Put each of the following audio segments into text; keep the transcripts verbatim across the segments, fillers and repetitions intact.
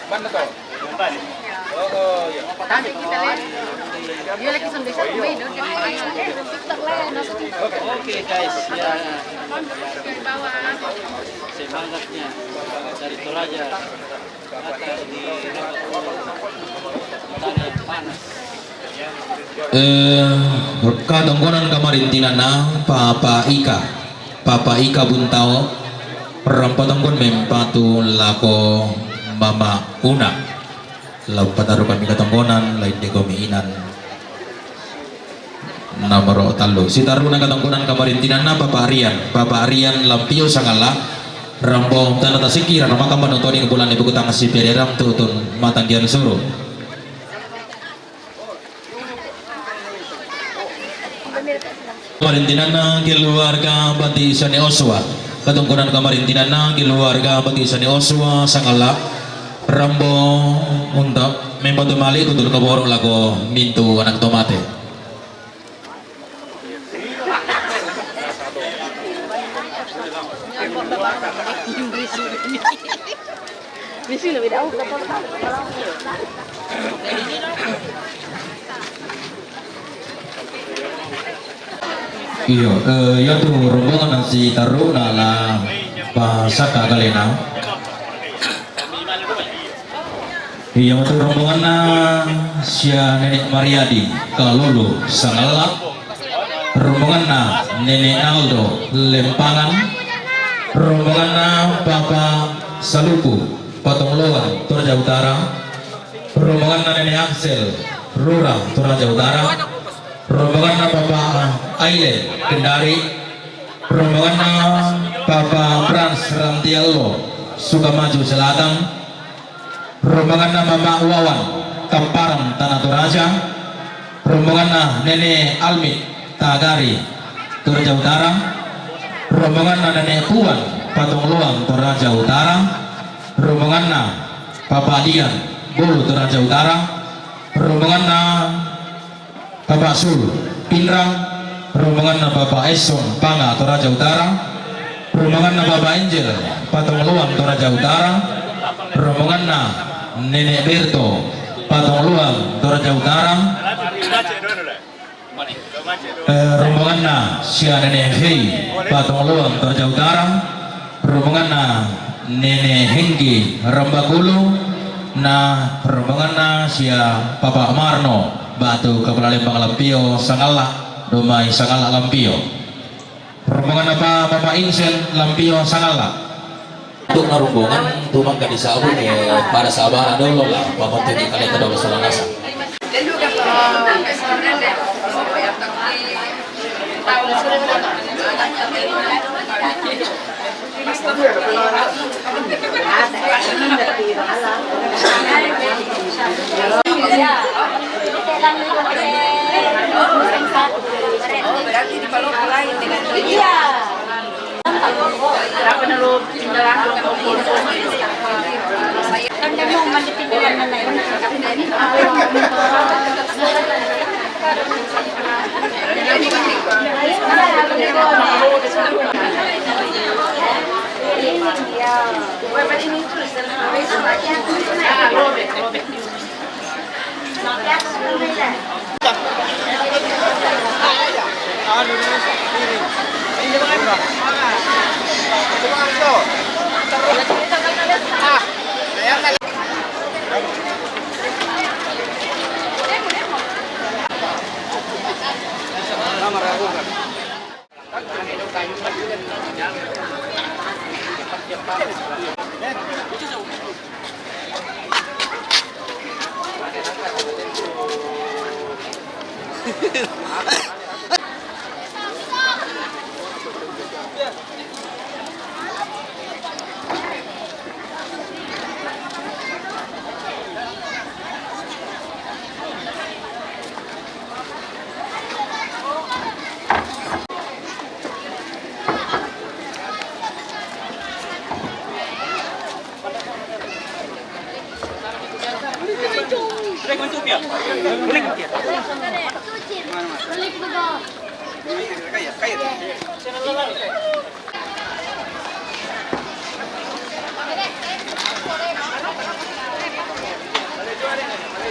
Mana to? Oh, oh, iya. Iya, lagi sambil satu main, oke. Oke, guys, ya. Semangatnya dari Toraja. Eh, katongkonan kamarintinanna Papa Ika. Papa Ika Buntao, rampa tongkon mempatu lako Mama Una. Lao pataru kami katongkonan, lain de komi inan. Nomoro tallu. Sitarruna katongkonan kamarintinanna Papa Rian. Papa Rian Lampio Sangalla. Rambo tana tasikki rana makamba notoni bulan ibu kutang si pererang tutun matanggian suru. Kamarintinanna keluarga Bati Sane Oswa. Katongkonan kamarintinanna keluarga Bati Sane Oswa Sangalla. Rambo untuk mempatu mali tutun kaboro lako mintu anak tomate. Iyo, eh, iya tu rombongan nasi taru nala pasaka kalena. Iya, untuk rombonganna sia Nenek Mariadi, Kalulu, Sangalla. Rombonganna Nenek Naldo, Lempangan. Rombonganna Papa Saluku, Patongloan, Toraja Utara. Rombonganna Nenek Axel, Rura, Toraja Utara. Rombonganna Papa Aile, Kendari. Rombonganna Papa Frans, Rantiello, Sukamaju Selatan. Rombonganna Mama Wawan, Kamparan, Tana Toraja. Rombonganna Nene Almit, Tagari, Toraja Utara. Rombonganna Nene Puan, Patongloan, Toraja Utara. Rombonganna Papa Dian, Bolu, Toraja Utara. Rombonganna Papa Sul, Pinrang. Rombonganna Papa Eson, Panga, Toraja Utara. Rombonganna Papa Angel, Patongloan, Toraja Utara. Rombonganna Nenek Berto, Patongloan, Toraja Utara. Eh, rombonganna sia Nenek Hei, Patongloan, Toraja Utara. Rombonganna Nenek Hengki, Rambakulu. Na rombonganna sia Papa Marno, Batu Kepala Lembang Lampio, Sangalla, Domai Sangalla Lampio. Rombonganna pa Papa Insen Lampio, Sangalla. Untuk rombongan tu mangka di Sabun, eh, pada sabara dolo lah, pamonto di kaleta dolo sola nasang.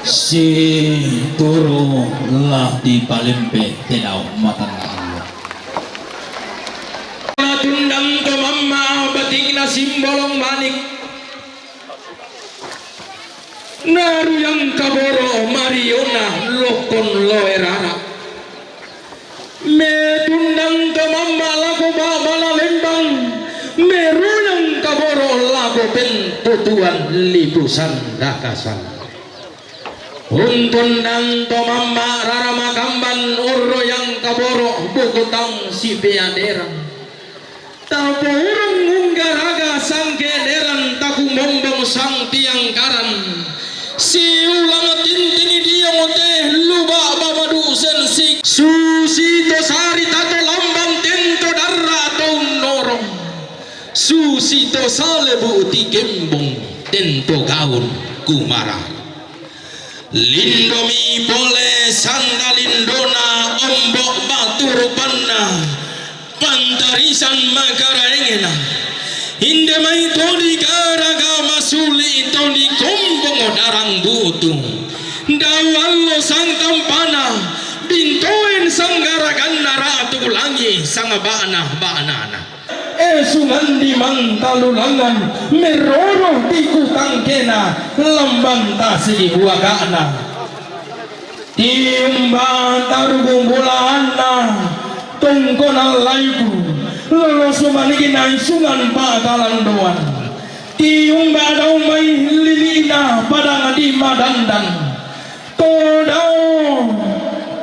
Situru la dipalempe te dao matanna allo. Natundang to mamma batikna Simbolong Manik. Naruyang kaboro mariona Lokkon Loe Rara. Metundang to mamma lako ba'bala lembang, meruyang kaboro lako pentutuan lipusan dakasan. Untundang to mamma rara makamban, urroyang kaboro bukutang sipeaderang. Tapourung unggaraga sangkederan, takumombong sang tiangkaran. Siulang tinting diong te luba bamadu sensi. Susi to sari tato lambang tento darra to unnorong. Susi to salebu tikembong tento gaun kumara. Lindomi pole sanda lindona, ombo batu rupanna, pantarisan makaraengena. Inde mai to digaraga masuli to dikombong darang butu. Dao allo sang tampana, bintoen sanggaraganna ratu langi sang ba'na-ba'nana. Esungan di mantalulangan, meroro di kutangkena, lambang tasigi buaga'na. Tiumba tarugu bulaanna, tongkonan laiku, loloso manigi naisungan pakalandoan. Tiumba dao mai lili'na padang di Madandan. To dao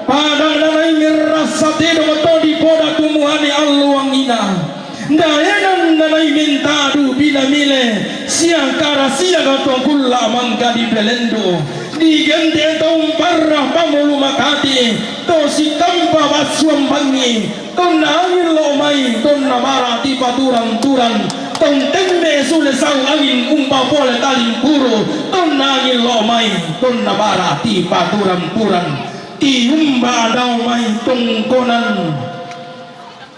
padang nanai merrassa tedong to dipoda tumuane allo angina. Daenan nanai mentadu pinamile sia karasiaga to kulla mangka dipelendu. Digente to umparra pamulu makati, to sitampa bassuang bangi. Tonna angin lo mai, tonna bara tipaturang-turang, tontemme sule sau angin umpa pole talimpuru, tonna angin lo mai, tonna bara tipaturang-turang, tiumba dao mai tongkonan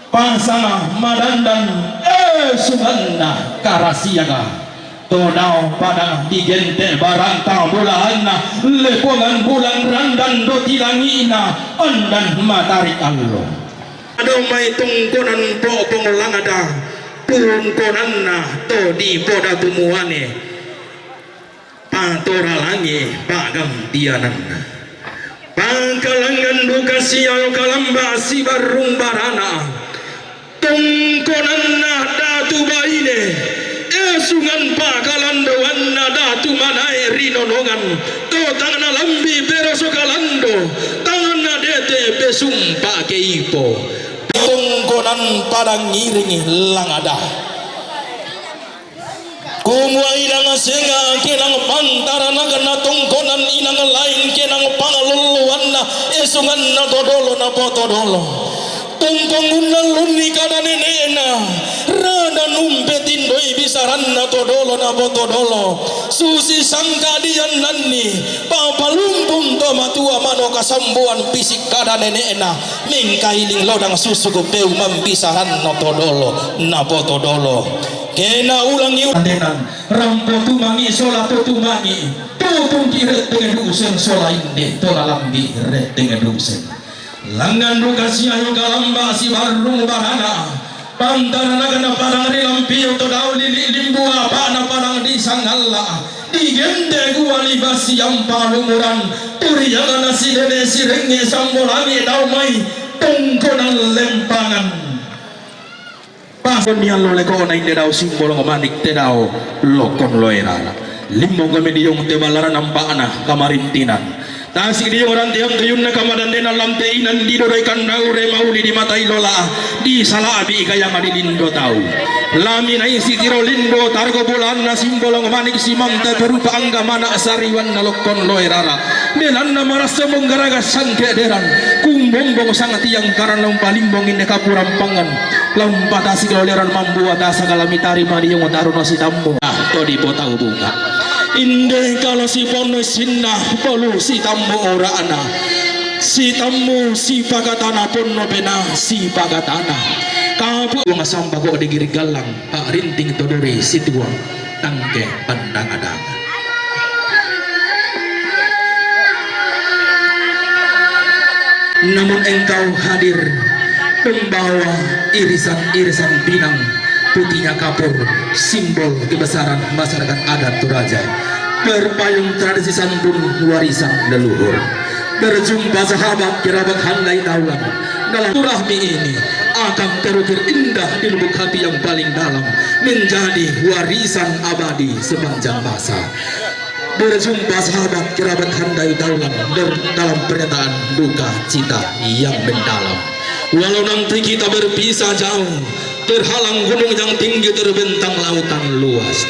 pasanga Madandan, eh, sunganna karasiaga. To dao pada digente baranta bulaanna, lepongan bulan randan doti langi'na, andan matari allo. Ado mai tongkonan po'pong langada, tongkonanna to dipoda tumuane, patora langi pagam tiananna. Pangkalangan duka sial kalamba sibarrung barana, tongkonanna datu baine, esungan pakalandoanna datu manae rinonongan, to tangna lambi peroso kalando, tangna dete pesumpa keipo. Tongkonan padang ngiring langada. Kumua inang senga kenang pantaranakna tongkonan inang laing kenang pangalolloanna, esunganna to dolo napoto dolo. Tongkongunna lunni kada nene'na, rada numpetindoi bisaranna to dolo napoto dolo. Susi sangkadiannanni, papalumpung to matua mano kasamboan pisik kada nene'na, mengkailing lodang susuku peu mambisaranna to dolo napoto dolo. Kena ulangi andenan, rampo tumangi sola to tumangi, tutungki retteng duseng sola inde to lalambi retteng duseng. Langngan duka siayu kalamba sibarrung barana, pantaranakna padang rilampiu to dao lili limbu apa'na padang disangalla, digente gua libasi ampa lumuran, turiangna sidene sirengnge sambolangi dao mai tongkonan lempangan. Pas ni allo leko'na inde dao Simbolong Manik te dao Lokkon Loe Rara. Limbong kami diong te ballaran ampa'na kamarintinan. Tasik diong ranteang tuyunna kamadandena lam te inan didodoi kandaure mauli di matai lola, di salabi kayang di lindo tau. Lami naisi tiro lindo targo bulanna Simbolong Manik simanta perupa angga mana sariwanna Lokkon Loe Rara. Belanna marassa monggaraga sangkederan, kumbombong sang tiang karana umpalimbong inde kapurampangan. Lampa tasik loleran mambua tasak lami tarima diong taruna sitammu. Ah, to dipotau bunga. Inde kalo siponno sinna polu sitammu ora'na. Sitammu sipakatana ponno pena sipakatana. Kapu bunga sampako digiri gallang, rinting to duri situang tangke pandang adang. Namun engkau hadir membawa irisan-irisan pinang, putihnya kapur, simbol kebesaran masyarakat adat Toraja. Berpayung tradisi santun warisan leluhur. Berjumpa sahabat kerabat handai daulan dalam silaturahmi ini akan terukir indah di lubuk hati yang paling dalam, menjadi warisan abadi sepanjang masa. Berjumpa sahabat kerabat handai daulan der-, dalam pernyataan duka cita yang mendalam. Walau nanti kita berpisah jauh, terhalang gunung yang tinggi, terbentang lautan luas.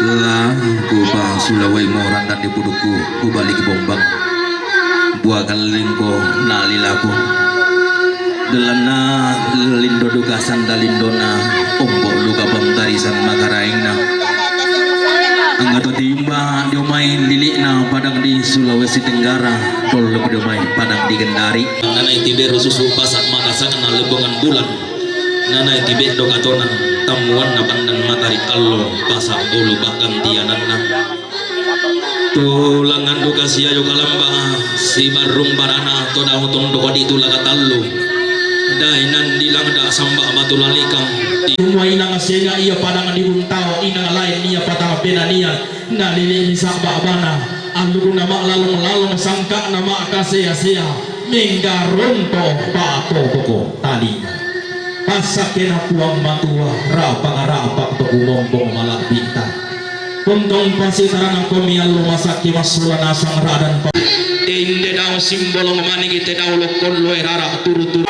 Lah, ku ba sulawai moran dan di pudukku, ku balik bombang. Buah kalingko na lilaku. Delana lindo duka sanda lindona, ombok luka bangtarisan makaraingna. Anggato timba diomai lilikna padang di Sulawesi Tenggara, tolok diomai padang di Kendari. Nanai tibe rususu pasak makasakna lebongan bulan. Nanai tibe do katonan tamuanna pandan matari allo pasak bolu bagantiananna. Tulangan duka siayo kalamba, sibarrung barana to dao tondok di tulaga tallu. Dainan dilangda samba batu lalikang. Semua inang senga ia padang di untao, inang lain ia patang penania, na lili di sabak bana. Alukuna mak lalong-lalong, sangkakna mak kasea-sea, menggaronto pato poko tali. Passakkena Puang Matua, rapak-rapak to kumompong malak bintang. Untung pasi tarana komiallo masakke massola nasang radan pa-, inde dao simbolong manigi te dao lokkon loe rara turu-turu.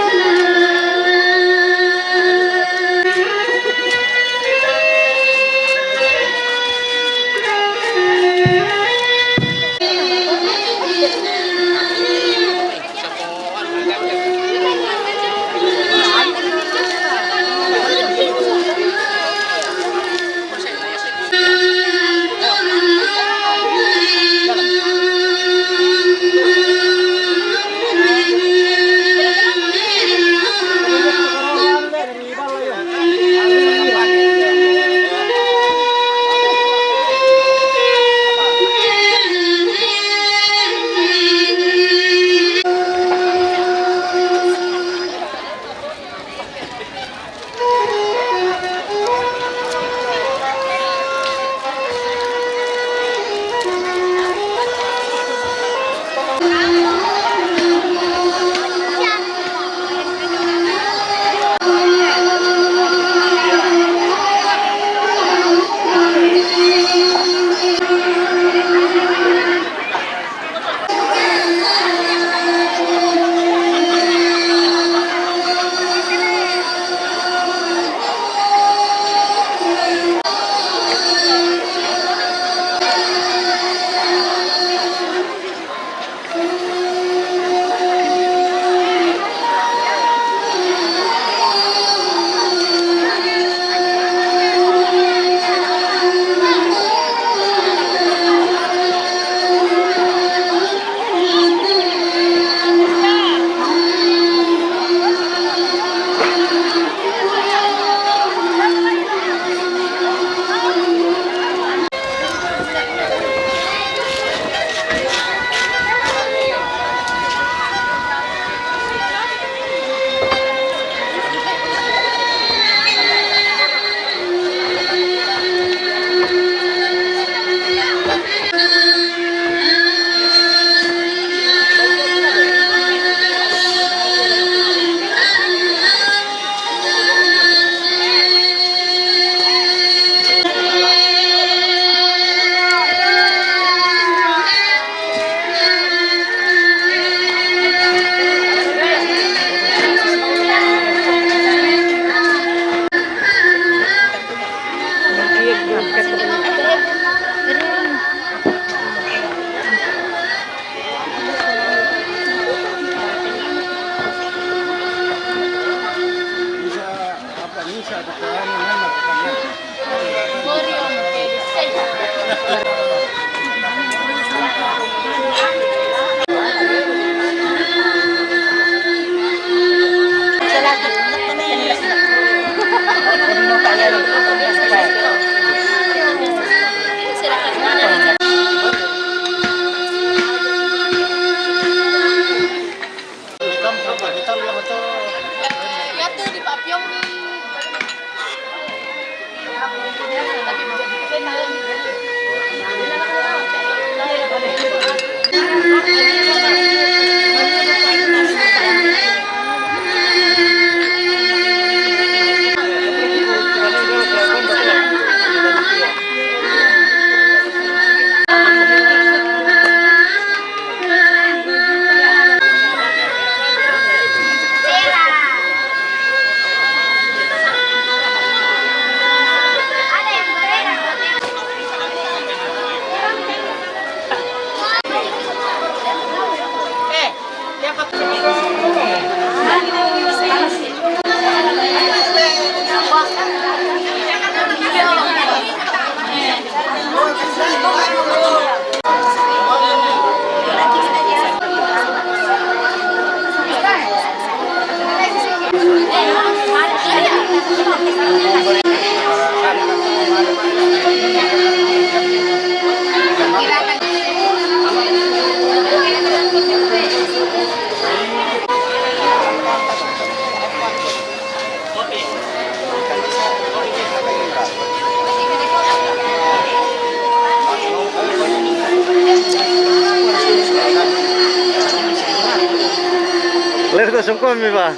Ler ko sungkon mi ba.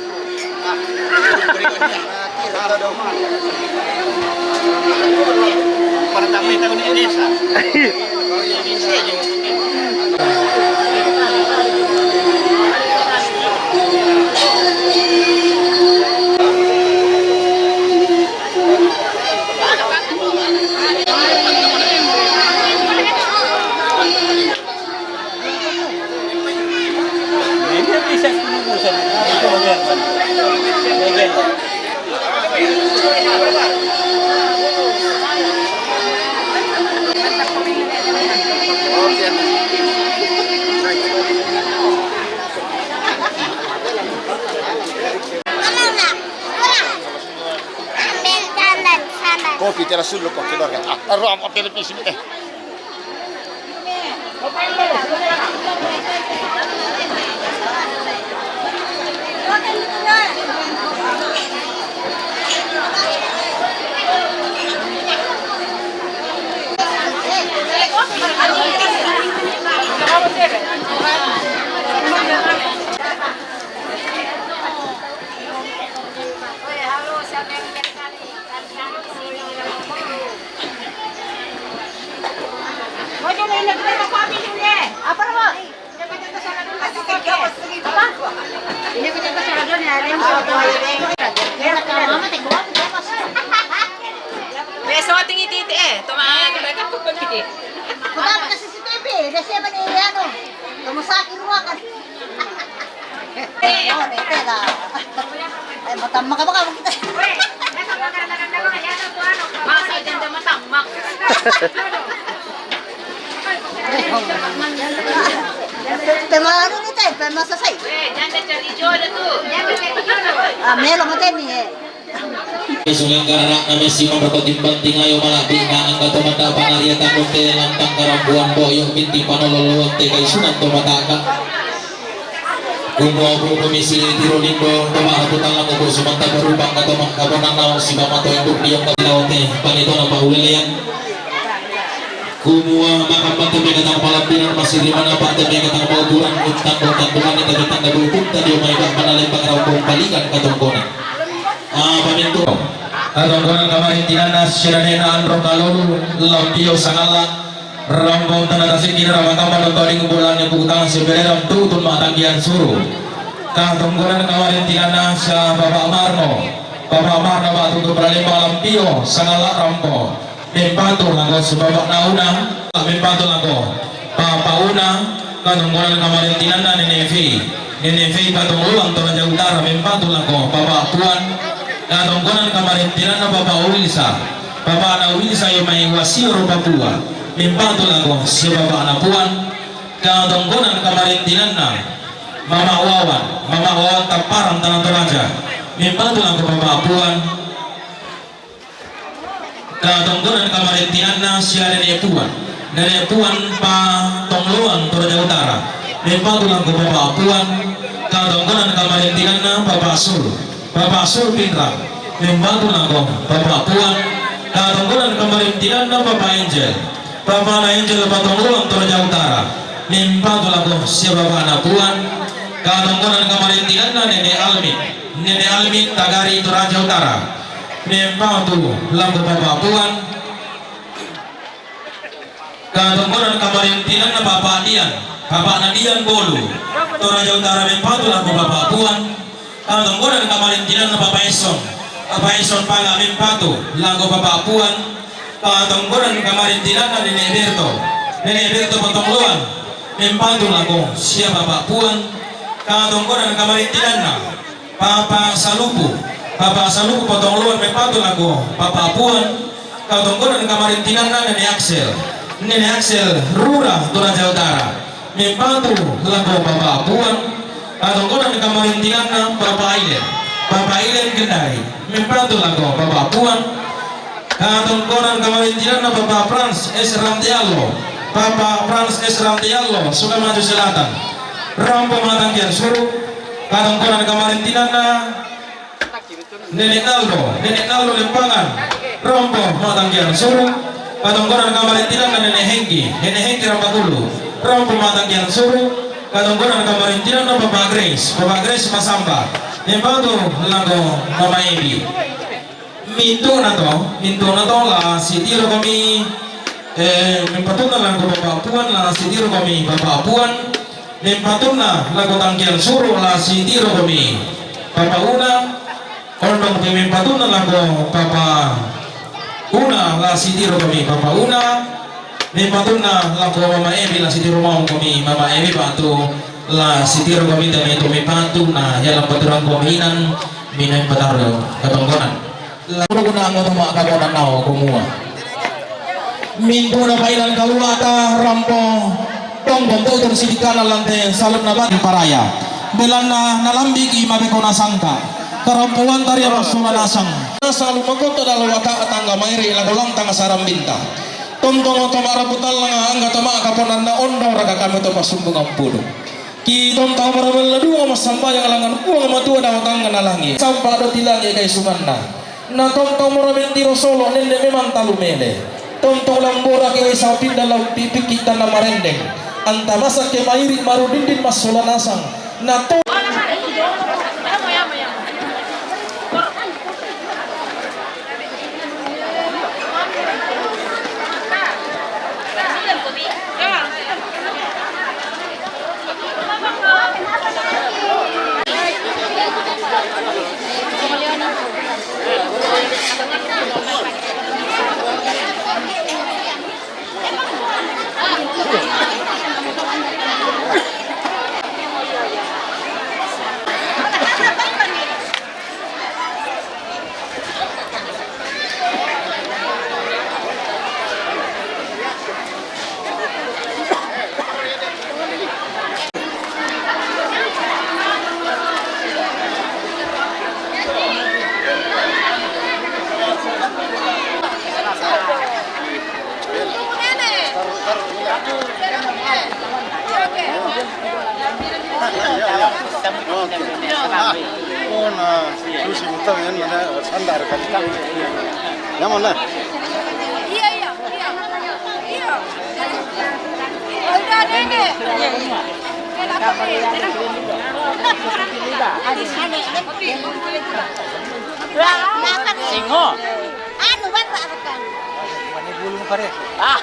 Para tamu tamu ni desa. Kopi tera sulu ko keluarga. Ah, ruang televisi, eh. Beso tinggi titik, eh, toma, toma, toma. Kuda kasi si T V, dia siya man ni ano. Kamu sakit ruakan. Eh, oh, ito na. Ay, matamma ka ba ka? Masa dyan na matamma. Pemano ni te, pemasasay. Eh, dyan na dyan, ijo na to. Ah, melo mo te ni, eh. Sungai karana nami simang rokok timbang tingayo malabi mangan kato mata panaria tanggung te lantang karambuan boyo binti panololuan te kaisunan to mataka. Kumbo kumbo misi tiro lindo toma haputan lamo sumanta berubang kato mangkabona naon si bamato induk diong kato te panito na paulelean. Kumua makapate mekatang palampiran masih di mana pate mekatang pauturan utang utang bukan kita kita nggak berhukum tadi omai bak mana lembang rambung balikan katongkona. Ah, pamintu. Katongkonan kamari tinana sirane na anro kalolu lampio sangala. Rambau tana tasiki na ramakamba nontoning bulan ni bukutang sebereram tutun matanggian suru. Katongkonan kamari tinana sa Bapak Marno. Bapak Marno batu tu beralih lampio sangala rampo. Mempatu lago si Bapak Nauna. Mempatu lago Bapak Una. Katongkonan kamari tinana Nenevi. Nenevi patong ulang Toraja Utara mempatu lago Bapak Puan. Katongkonan kamari tinana Bapak Ulisa. Bapak na Ulisa yo mai wasio rupa Papua. Mempatu lago si Bapak na Puan. Katongkonan kamari tinana Mama Wawan. Mama Wawan Taparang Tanah Toraja. Mempatu lago Bapak Puan. Katongkonan kamarintinanna sia Nene Puan. Nene Puan pa Tongloan Toraja Utara. Mempatu lako Bapak Puan. Katongkonan kamarintinanna Bapak Sul. Bapak Sul Pinrang. Mempatu lako Bapak Puan. Katongkonan kamarintinanna Papa Angel. Papana Angel Patongloan Toraja Utara. Mempatu lako sia bapana Puan. Katongkonan kamarintinanna Nene Almi. Nene Almi Tagari Toraja Utara. Mempatu lako Papa Puan. Katongkonan kamarintinanna Papa Dian, Papana Dian Bolu. Toraja Utara mempatu lako Papa Puan. Katongkonan kamarintinanna Papa Eson, Papa Eson Panga mempatu lako Papa Puan. Katongkonan kamarintinanna Nenek Berto, Nenek Berto Patongloan mempatu lako sia Papa Puan. Katongkonan kamarintinanna Papa Saluku, Papa Saluku Patongloan mempatu lako Papa Puan. Katongkonan kamarintinanna Nene Axel, Nene Axel Rura Toraja Utara mempatu lako Papa Puan. Katongkonan kamarintinanna Papa Ilen, Papa Ilen Kendari mempatu lako Papa Puan. Katongkonan kamarintinanna Papa Frans S Rantialo, Papa Frans S Rantialo Sukamaju Selatan. Rampo Matangkian Suru. Katongkonan kamarintinanna Nenek Naldo, Nenek Naldo Lempangan. Rampo Matangkian Suru. Katongkonan kamarintinanna Nenek Hengki, Nenek Hengki Rampakulu. Rampo Matangkian Suru. Katongkonan kamarintinanna Papa Grace, Papa Grace Masamba. Mempatu lako Mama Ebi. Mintu'na to, mintu'na to la sitirokomi, eh, mempatunna lako Papa Puan la sitirokomi Papa Puan, mempatunna lako Tangkian Suru la sitirokomi Papa Una, ondongpi mempatunna lako Papa Una la sitirokomi Papa Una, mempatunna lako Mama Ebi la sitiro maungkomi Mama Ebi patu la sitirokomi tame to mempatunna ya la paturangkomi inan minai pataru katongkonan. Lalu guna anggota mak kamonan nao kumua. Mintu'na painan kaluata rampo tong pembutung sidikana lante salunna batu paraya. Belanna nalambiki mabeko nasangka. Karampoan taria massola nasang. Nasalu makoto dalu wata tangga mairi lako lantang sarambinta. Tontong to ma'rapu tallanga angga to ma'kaponanna ondong raka kami to pasumbungan pudu. Ki tontong marabe la dua massambayang langan Puang Matua dawatanna langi. Sampa do tilangi kaisunganna. Na tontong marabe tiro solo nenne memang talu mele. Tontong lambora ke wai sapinda lau pipiki tanna marendeng. Anta masak ke mairi marudindin massola nasang. Na to Iya, iya, iya. Iya. Udah, Nenek. Singo. Anu, Bapak, bukan. Mana bulu pare? Ah.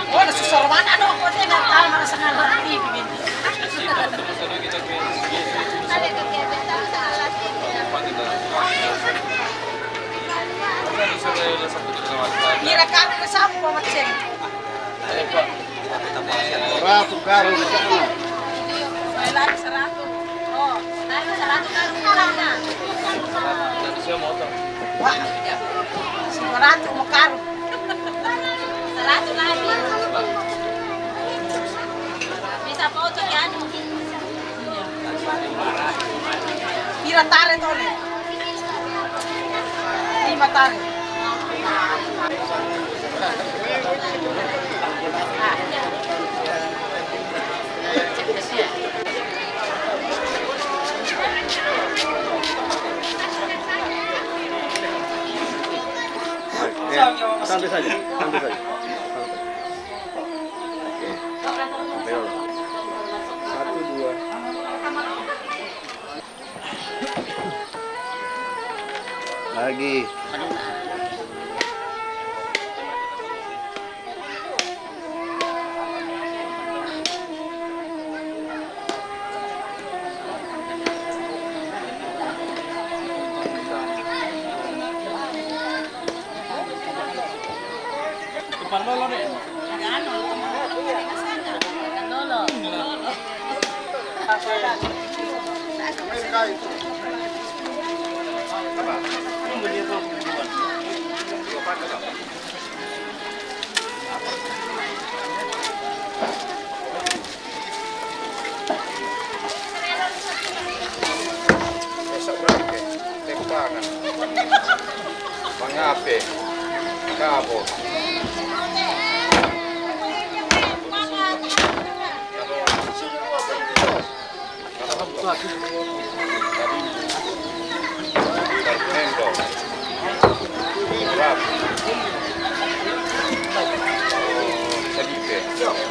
Oh, ada susah mana dong, kok saya nggak tahu, mana sengaja berhenti begini. Ada kegiatan sama salah sih. Mira kami ke sapu, Mama Ceng. Seratus karung di sana. Saya lagi seratus. Oh, lagi seratus karung di sana. Wah, seratus mau karung. Seratus lagi. Bisa foto ya? Pira tare tole? Lima tare. Santai saja, santai saja. Santai. Oke. Sampai dulu. Satu, dua. Lagi. Lolo. Besok berarti tepuk tangan. Bang Ape, Kabo.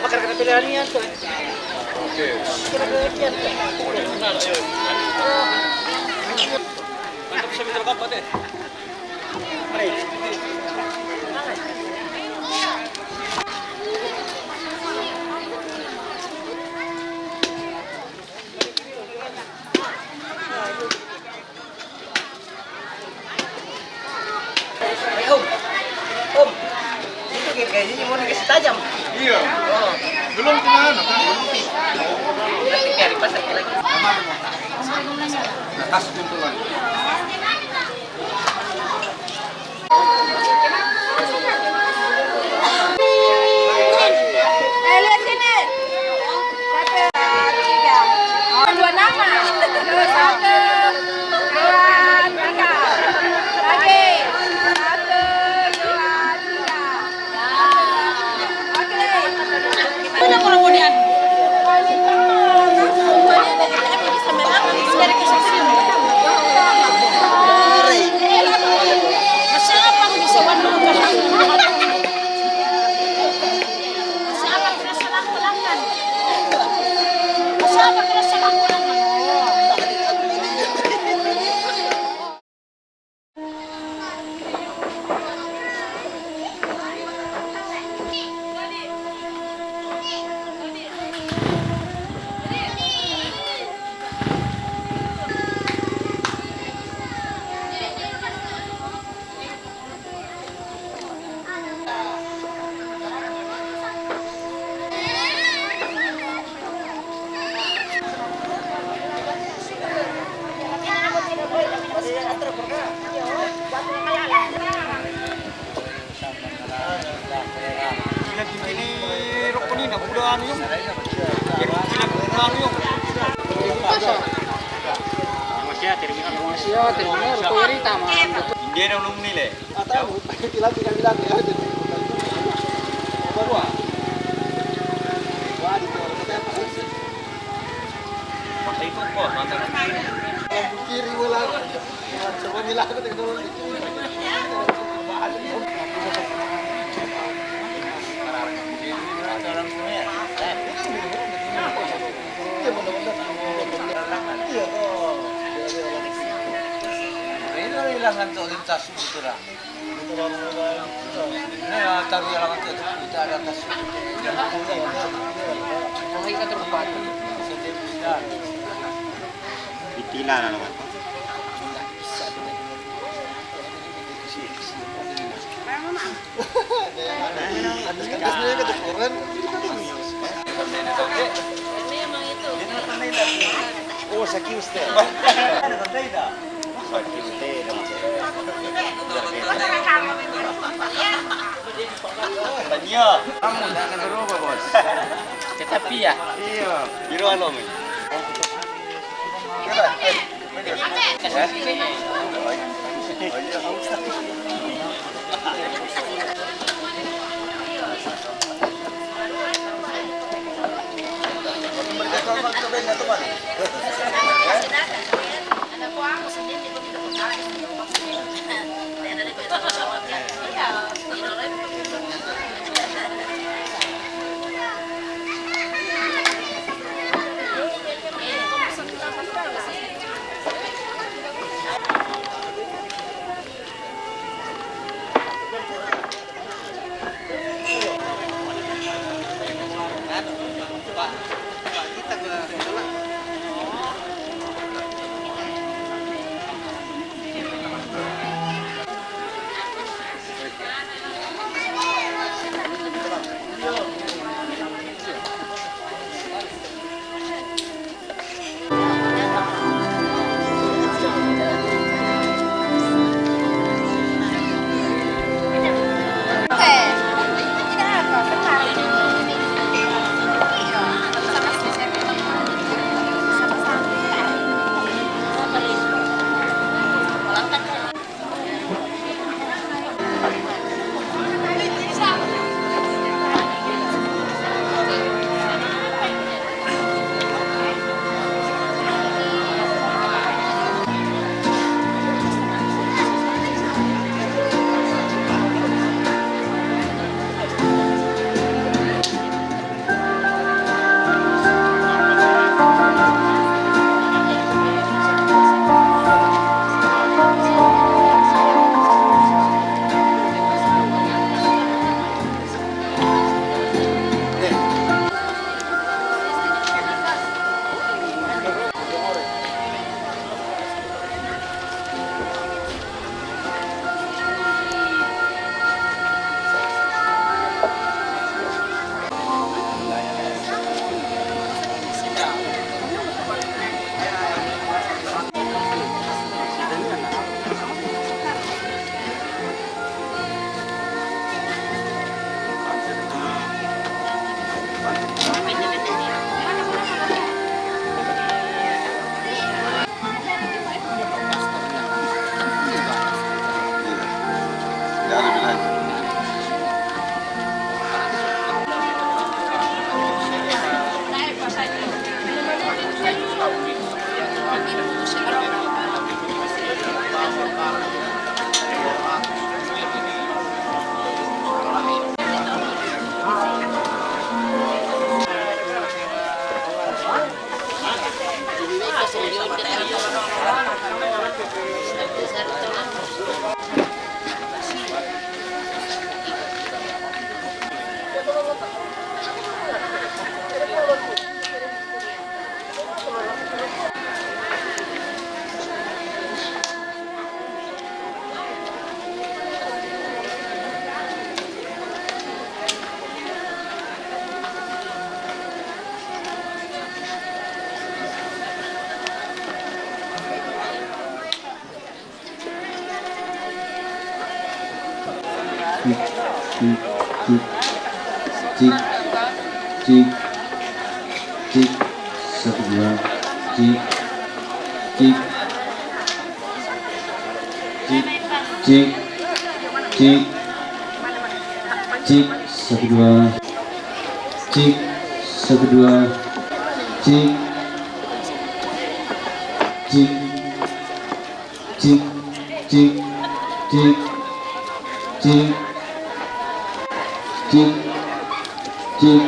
Makan kena pilihan ni, ya, tu. Oke. Mantap, saya minta kapal deh. Eh, Om. Om. Itu kayak, kayaknya mau dikasih tajam. Iya. Oh. Belum kena anu, kan? Belum. Nanti kayak dipasang lagi. Atas kumpulan. Eh, lihat sini. Satu, tiga. Oh, dua nama. Terus satu, dua, tiga. Lagi. Satu, dua, tiga. Oke. Mana orang kemudian? Siapa yang bisa warna? Siapa terus salah ulangan? Siapa terus salah ulangan? Ini rokok ni, nak budak anu, Yung. Ini budak anu, Yung. Masih ada, terminal. Masih ada, terminal. Rokok ini taman. Hindi na nung nile. Atau, bilang, bilang, bilang, bilang. Baru, ah. Wah, di bawah. Patay ko po, patay ko. Kiri, wala. Sa Manila ako, teknolohiya. Kailangan to ulit sa sutura. Itila na naman. Oh, sakit, Ustaz. Tanya. Kamu dah kena berubah, Bos. Tetapi ya. Iya. Biru anu, Mi. Cik, cik, cik, cik, cik, satu dua, cik, cik, cik, cik, cik, cik, satu dua, cik, satu dua, cik, cik, cik, cik, cik, cik, cik, cik.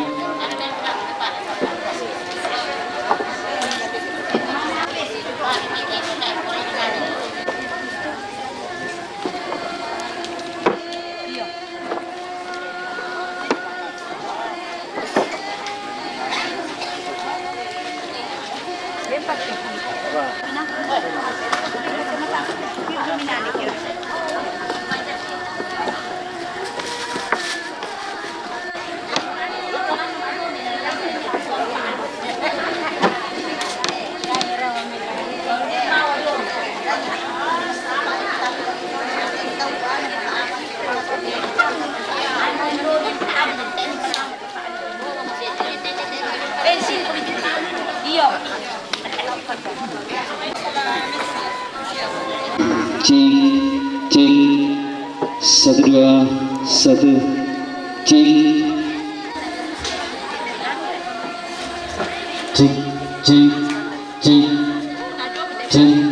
Cik, cik, satu dua, satu, cik, cik, cik, cik, cik.